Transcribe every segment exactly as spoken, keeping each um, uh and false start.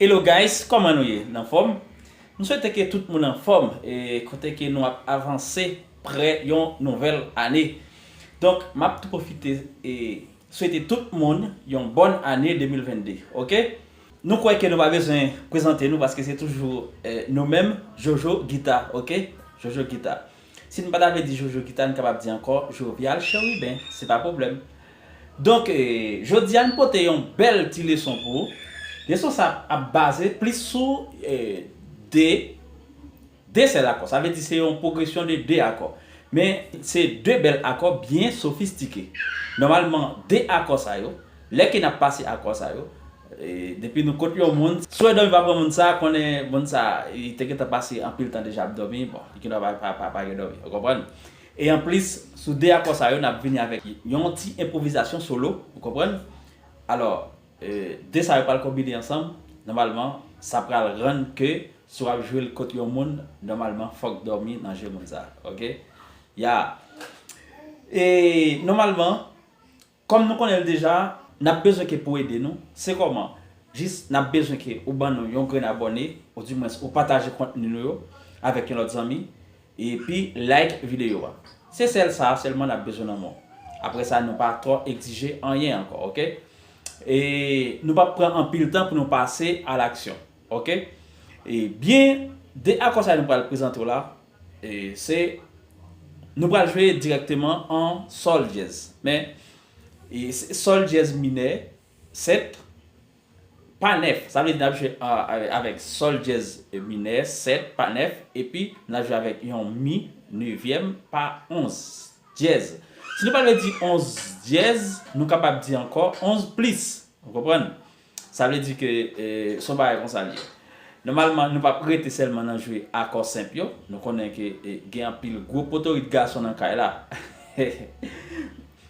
Hello guys, kòman nou ye? Nan fòm? M swete ke tout moun anfòm e kote ke nou ap avanse prè yon nouvèl ane. Donk, m ap tou pwofite e swete tout moun yon bòn ane de mil venn de, oke? Nou kwè ke nou pa bezwen prezante nou paske se toujou eh, nou menm, Jojo Gita, oke? Jojo Gita. Si n pa ta vle di Jojo Gita, n kapab di ankò Jovial Cheriben, se pa pwoblèm. Donk, eh, jodi a n pote yon bèl ti leson pou ou. Leson sa ap baze plis sou eh, de, de sèl akò. Sa vle di se yon pwogresyon de de akò. Men se de bèl akò byen sofistike. Nòmalman, de akò sa yo, lè ke n ap pase akò sa yo, e, depi nou kot yon moun, si w wè dòmi pa pran moun sa, konnen moun sa, li te gentan pase anpil tan deja ap dòmi, bon, li gentan pa, pa, pa, pa gen dòmi, ou konprann? E anplis, sou de akò sa yo, n ap vini avèk yon ti enpwovizasyon solo, ou konprann? Alò, e, de sa yo pral konbine ansanm, nòmalman, sa pral rann ke si w ap jwe l kot yon moun, nòmalman, fòk dòmi nan je moun sa, oke? Ya. E, nòmalman, kòm nou konnen l deja, n ap bezwen ke pou ede nou, se kòman? Jis n ap bezwen ke ou ban nou yon grenn abòne, oudimwens ou pataje kontni nou yo avèk yon lòt zanmi, epi like videyo a. Se sèl sa a sèlman n ap bezwen nan men w. Apre sa, nou pa twò egzije anyen ankò, oke? E nou p ap pran anpil tan pou nou pase a laksyon, oke? E byen, de akò sa yo nou pral prezante w la, e se, nou pral jwe dirèkteman an sòl dyèz. Men, e se sòl dyèz minè, sèt, pa nèf. Sa vle di n ap jwe a, a, avèk sòl dyèz minè, sèt, pa nèf, epi n ap jwe avèk yon mi nevyèm, pa onz dyèz. Si nou pa vle di onz dyèz, nou kapab di ankò onz plis. Ou konprann? Sa vle di ke, e, se yon bagay konsa l ye. Nòmalman, nou p ap rete sèlman nan jwe akò senp yo. Nou konnen ke, e, gen anpil gwo potorit gason nan kay la.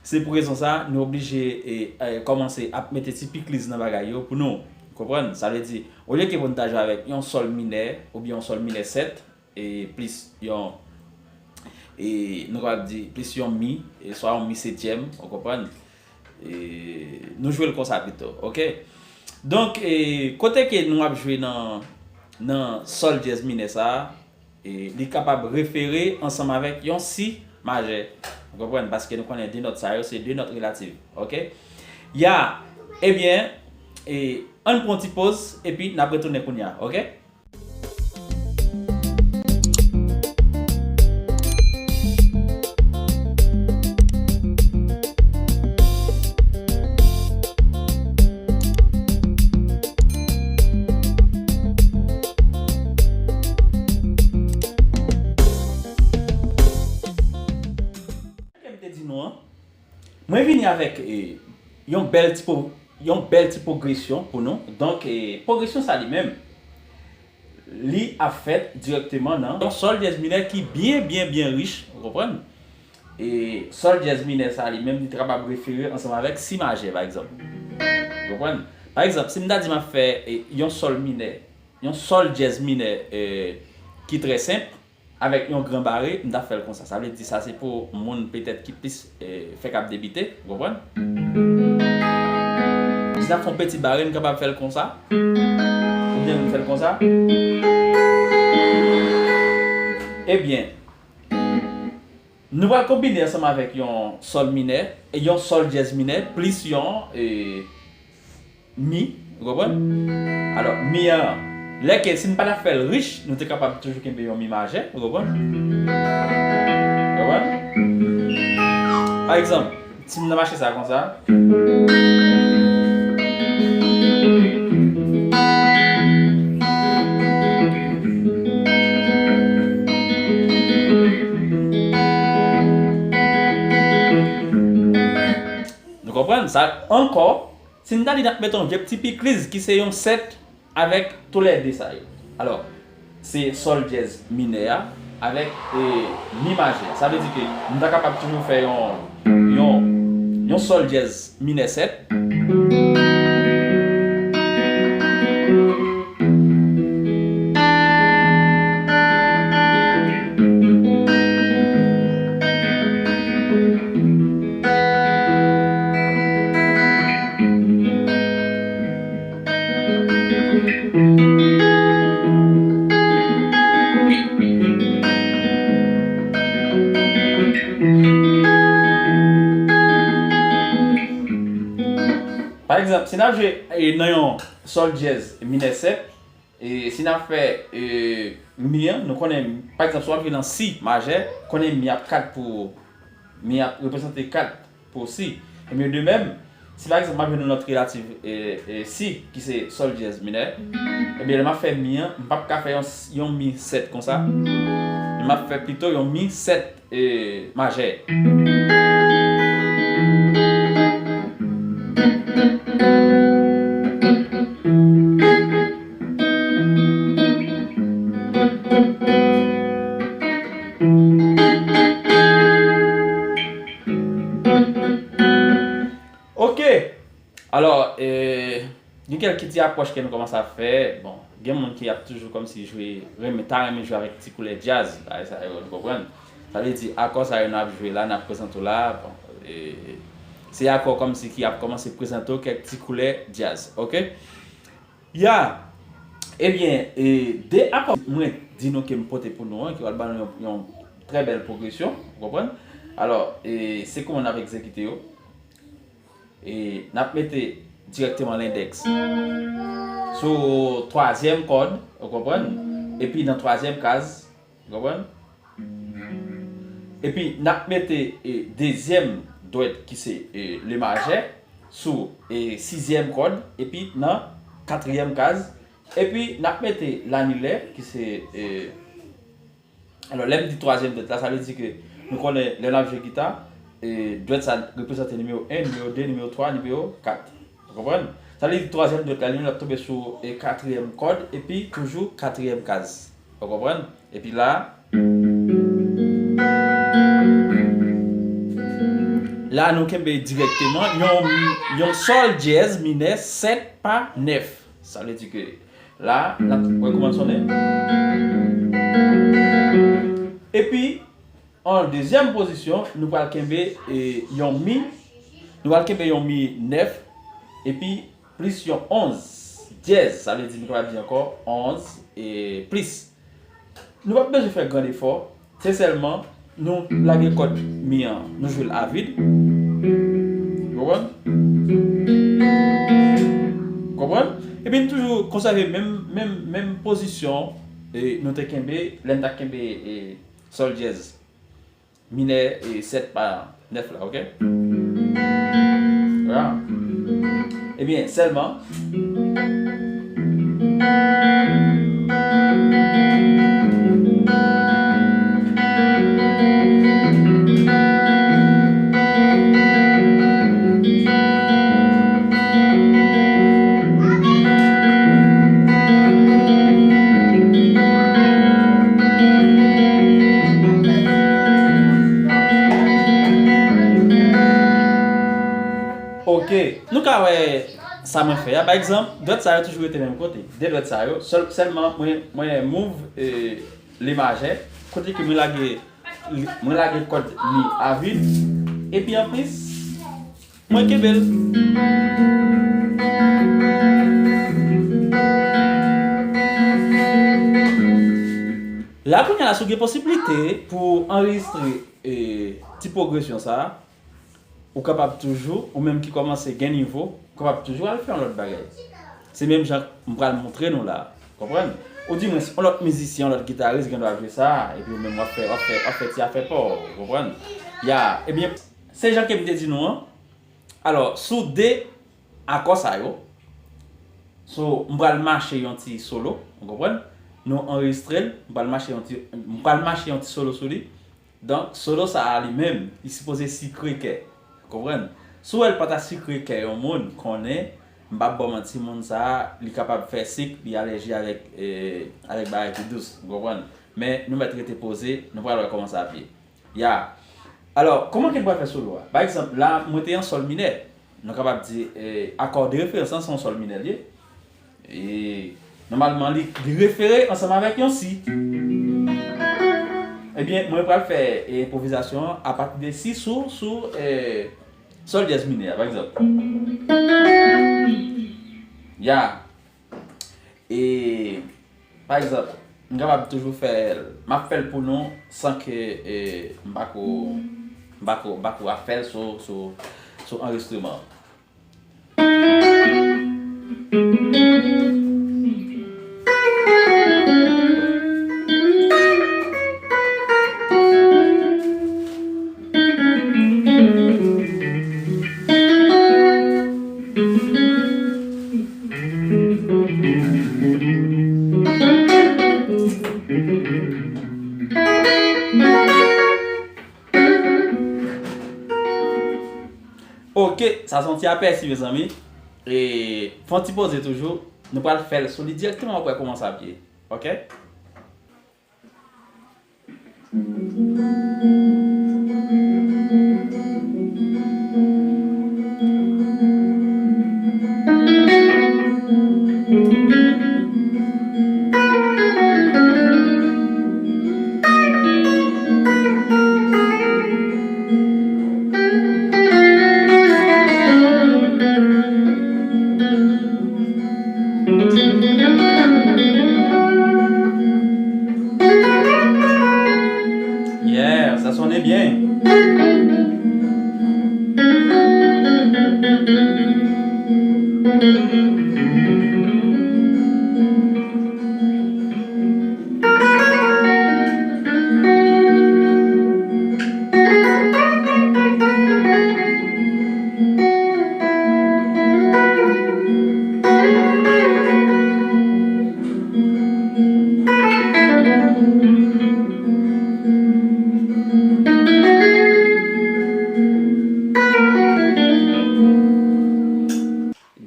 Se pou rezon sa, nou oblije, e, e, kòmanse ap mete ti pikliz nan bagay yo pou nou. Ou konprann? Sa vle di, olye ke pou n ta jwe avèk yon sòl minè oubyen yon sòl minè sèt, e plis yon, e nou kapab di plis yon mi, e swa yon mi setyèm, ou konprann? E nou jwe l konsa pito, oke? Donk, e kote ke nou ap jwe nan, nan sòl dyèz minè sa a, e li kapab refere ansanm avèk yon si majè. Ou konprann? Paske nou konnen de nòt sa yo, se de nòt relativ, oke? Ya, ebyen, e ann pran yon ti poz, epi n ap retounen kounye a, oke? Ke m te di nou an, mwen vini avèk, e, yon bèl ti po-, yon bèl ti pwogresyon pou nou. Donk, e, pwogresyon sa li menm, li ap fèt dirèkteman nan yon sòl dyèz minè ki byen, byen, byen rich, ou konprann? E sòl dyèz minè sa li menm, li kapab refere ansanm avèk si majè, pa egzanp. Ou konprann? Pa egzanp, si m ta di m ap fè, e, yon sòl minè, yon sòl dyèz minè, e, ki trè senp, avèk yon gran bare, m ta fè l konsa. Sa vle di sa se pou moun petèt ki plis, e, fèk ap debite, ou konprann? Si n ap fè yon peti bare, n kapab fè l konsa. Oubyen nou fè l konsa. Ebyen, nou pral konbine ansanm avèk yon sòl minè, e yon sòl dyèz minè, plis yon, e, mi, ou konprann? Alò, mi an, lè ke si n pa t ap fè l rich, nou te kapab toujou kenbe yon mi majè, ou konprann? Ou konprann? Pa egzanp, si m nan mache sa konsa, nou konprann? Sa ankò, si n ta di n ap mete yon vye ti pikliz ki se yon sèt avèk toulède sa yo. Alò, se sòl dyèz minè a avèk, e, mi majè. Sa vle di ke nou ta kapab toujou fè yon, yon, yon sòl dyèz minè sèt. Pa egzanp, si n ap jwe e, nan yon sòl dyèz minè sèt, e si n ap fè e, mi an, nou konnen, pa egzanp, si w ap jwe nan si majè, konnen mi ap kat pou, mi ap reprezante kat pou si. Ebyen, de menm, si pa egzanp, m ap jwe nan nòt relatif e, e si, ki se sòl dyèz minè, ebyen, lè m ap fè mi an, m p ap ka fè yon, yon mi sèt konsa, men m ap fè pito yon mi sèt e, majè. Ok. Alò, e, gen kèk ti apwòch ke nou kòmanse ap fè. Bon, gen moun ki ap toujou kòmsi jwe, renmen, ta renmen jwe avèk ti koulè djaz, bagay sa yo, nou konprann. Sa vle di, akò sa yo n ap jwe la, n ap prezante w la, bon, e, se akò kòmsi ki ap kòmanse prezante w kèk ti koulè djaz, ok? Ya, ebyen, e, de akò mwen di nou ke m pote pou nou an, ki pral ban nou yon, yon trè bèl pwogresyon, ou konprann? Alò, e, se kòman n ap egzekite yo. E n ap mete dirèkteman lendèks sou twazyèm kòd, ou konprann? Epi nan twazyèm kaz, ou konprann? Epi n ap mete e, dezyèm dwèt ki se e, le majè sou e, sizyèm kòd, epi nan katriyèm kaz, epi n ap mete lanilè ki se e, Alò, lè m di twazyèm dwèt la, sa vle di ke nou konnen lè n ap jwe gita, e, dwèt sa reprezante nimewo en, nimewo de, nimewo twa, nimewo kat. Ou konprann? Sa vle di twazyèm dwèt la, li menm l ap tonbe sou e, katriyèm kòd, epi toujou katriyèm kaz. Ou konprann? Epi la, la nou kenbe dirèkteman yon, yon sòl dyèz minè sèt pa nèf. Sa vle di ke la, n ap wè kòman l sonnen. Epi, an dezyèm pozisyon, nou pral kenbe e, yon mi. Nou pral kenbe yon mi nèf, epi plis yon onz dyèz. Sa vle di, nou kapab di ankò onz e plis. Nou p ap bezwen fè gran efò. Se sèlman nou lage kòd mi an, nou jwe l a vid. Ou konprann? Konprann? Epi n toujou konsève menm, menm, menm pozisyon e, nou te kenbe lè n t ap kenbe e, sòl dyèz minè e, sèt pa nèf la, ok? Voilà. Ebyen, sèlman. Ok, nou ka wè sa mwen fè a. Pa egzanp, dwèt sa yo toujou rete menm kote. De dwèt sa yo, sèl, sèlman mwen, mwen move e, le majè, kote ke mwen lage, mwen lage kòd mi a vid. Epi anplis, mwen kenbe l. La kounye a la, si w gen posiblite pou w anrejistre e, ti pwogresyon sa a, ou kapab toujou, ou menm ki kòmanse gen nivo, ou kapab toujou al fè yon lòt bagay. Se menm jan m pral montre nou la, konprann? Oudimwens, yon lòt mizisyen, yon lòt gitaris gen dwa jwe sa, epi ou menm w ap fè, w ap fè, w ap fè ti afè pa w, ou konprann? Ya, ebyen, se jan ke m te di nou an. Alò, sou de akò sa yo, so, m pral mache yon ti solo, ou konprann? Nou anrejistre l, m pral mache yon ti, m pral mache yon ti solo sou li. Donk, solo sa a li menm, li sipoze sikre kè. Konprann? Si w wè l pa ta sikre kè yon moun, konnen, m p ap ba w manti, moun sa a, li kapab fè sik, li alèji avèk, e, avèk bagay ki dous, ou konprann? Men, nou mèt rete poze, nou pral wè kòman sa ap ye. Ya. Alò, kòman ke m pral fè solo a? Pa egzanp, la, mwen te an sòl minè. Nou kapab di, e, akò de referans lan se yon sòl minè l ye. E, nòmalman, li, li refere ansanm avèk yon si. Ebyen, mwen pral fè, e, enpwovizasyon an apati de si sou, sou, e, sòl dyèz minè a, pa egzanp. Ya. E, pa egzanp, m kapab toujou fè l, m ap fè l pou nou san ke, e, m pa ko, m pa ko, m pa ko ap fè l sou, sou, sou anrejistreman an. Ok, sa se yon ti apèsi, mezanmi. E, fè yon ti poze toujou. Nou pral fè l sou li dirèkteman, w ap wè kòman sa ap ye. Ok? Yeah, sa sone byen.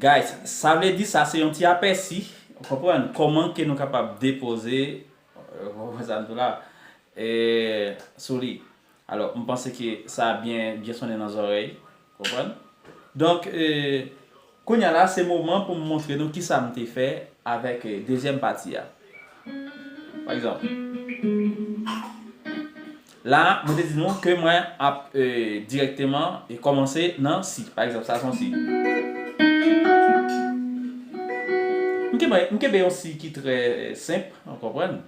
Guys, sa vle di sa se yon ti apèsi, w konprann, kòman ke nou kapab depoze, euh, w konprann sa m di w la, euh, sou li. Alò, m panse ke sa byen, byen sonnen nan zòrèy, w konprann? Donk, euh, kounye a la, se moman pou m montre nou kisa m te fè avèk, euh, dezyèm pati a. Pa egzanp, la, mwen te di nou ke mwen ap, euh, dirèkteman e kòmanse nan si. Pa egzanp, sa se yon si. M kenbe, m kenbe yon si ki trè, euh, senp, w konprann?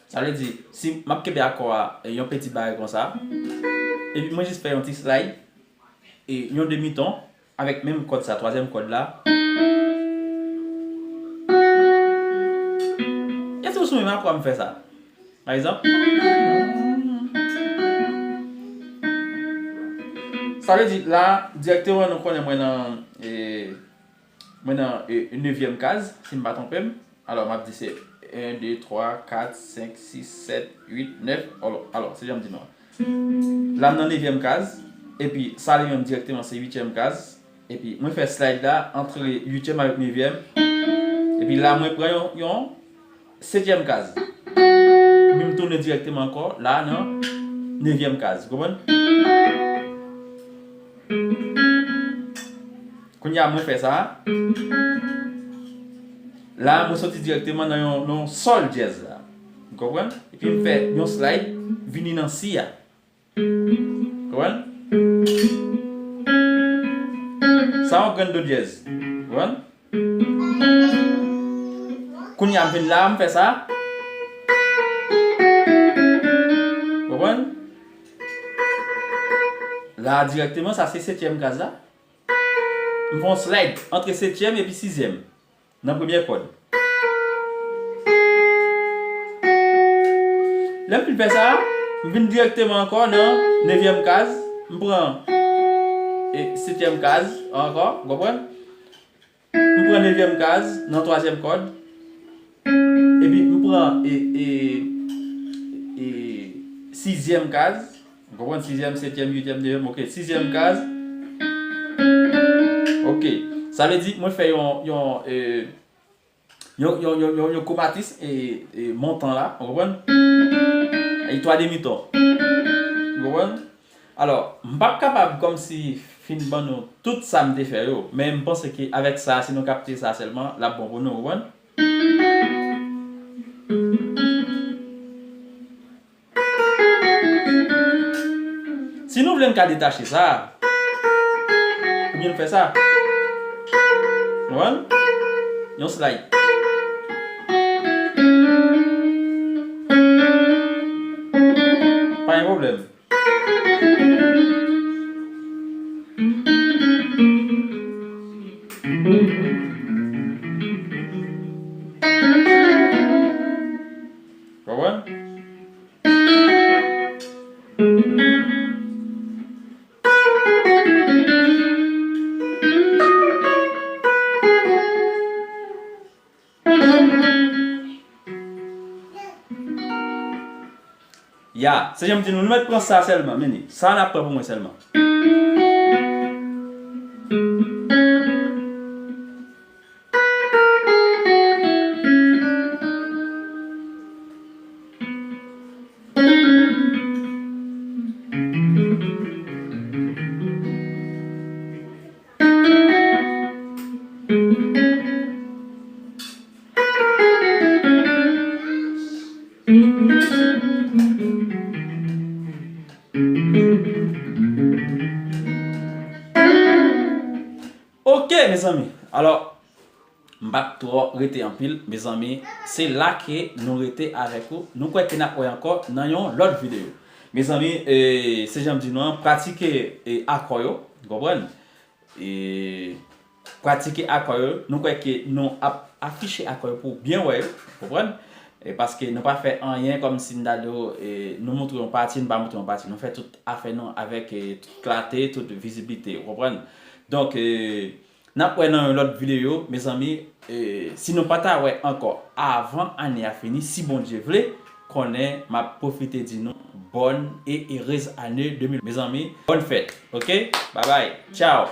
Sa vle di, si m ap kenbe akò a, e, yon peti bagay konsa, epi mwen jis fè yon ti slide, e yon demiton, avèk menm kòd sa, twazyèm kòd la. E tou sou menm akò a m fè sa. Pa egzanp, sa vle di, la, dirèkteman, nou konnen mwen nan, e, mwen nan, e, nevyèm kaz, si m pa twonpe m. Alò, m ap di se en, de, twa, kat, senk, sis, sèt, uit, nèf. Alò, alò, se jan m di nou an. La, m nan nevyèm kaz, epi sa li menm dirèkteman se uityèm kaz. Epi mwen fè slide la antre uityèm avèk nevyèm. Epi la, mwen pran yon, yon setyèm kaz. Epi m tounen dirèkteman ankò la nan nevyèm kaz. Ou konprann? Kounye a mwen fè sa. La, mwen soti dirèkteman nan yon, nan yon sòl dyèz la. Ou konprann? Epi m fè yon slide, vini nan si a. Konprann? Sa yon grenn do dyèz. Konprann? Kounye a m vin la, m fè sa. Konprann? La, dirèkteman, sa se setyèm kaz la. M fè yon slide antre setyèm epi sizyèm nan premyè kòd. Lè m fin fè sa, m vin dirèkteman ankò nan nevyèm kaz. M pran, e, setyèm kaz ankò, ou konprann? M pran nevyèm kaz nan twazyèm kòd. Epi m pran, e, e, e, sizyèm kaz. Ou konprann? Sizyèm, setyèm, uityèm, nevyèm, ok. Sizyèm kaz. Ok. Sa vle di, mwen fè yon, yon, e, yon, yon, yon, yon, yon kromatis, e, e, montan la. Ou konprann? E twa demiton. Ou konprann? Alò, m p ap kapab kòmsi fin ban nou tout sa m te fè yo, men m panse ke avèk sa, si nou kapte sa sèlman, l ap bon pou nou, ou konprann? Si nou vle, n ka detache sa, oubyen n fè sa. Ou konprann? Yon slide. Pa gen pwoblèm. Ya, se jan m di nou, nou mèt pran sa sèlman, men sa n ap pran pou mwen sèlman. Ok, mezanmi. Alò, m p ap twò rete anpil, mezanmi. Se la ke nou rete avèk ou. Nou kwè ke n ap wè ankò nan yon lòt videyo. Mezanmi, e, se jan m di nou an, pratike, e, akò yo, w konprann? E, pratike akò yo, nou kwè ke nou ap afiche akò yo pou w byen wè yo, w konprann? E, paske nou pa fè anyen kòmsi n ta di w, e, nou montre yon pati, nou pa montre yon pati. Nou fè tout afè nou avèk, e, tout klate, tout viziblite, w konprann? Donk, e, n ap wè nan yon lòt videyo, mezanmi. E, si nou pa ta wè ankò avan ane a fini, si Bondye vle, konnen m ap pwofite di nou bòn e erez ane de mil. Mezanmi, bòn fèt, ok? Babay, tchaw!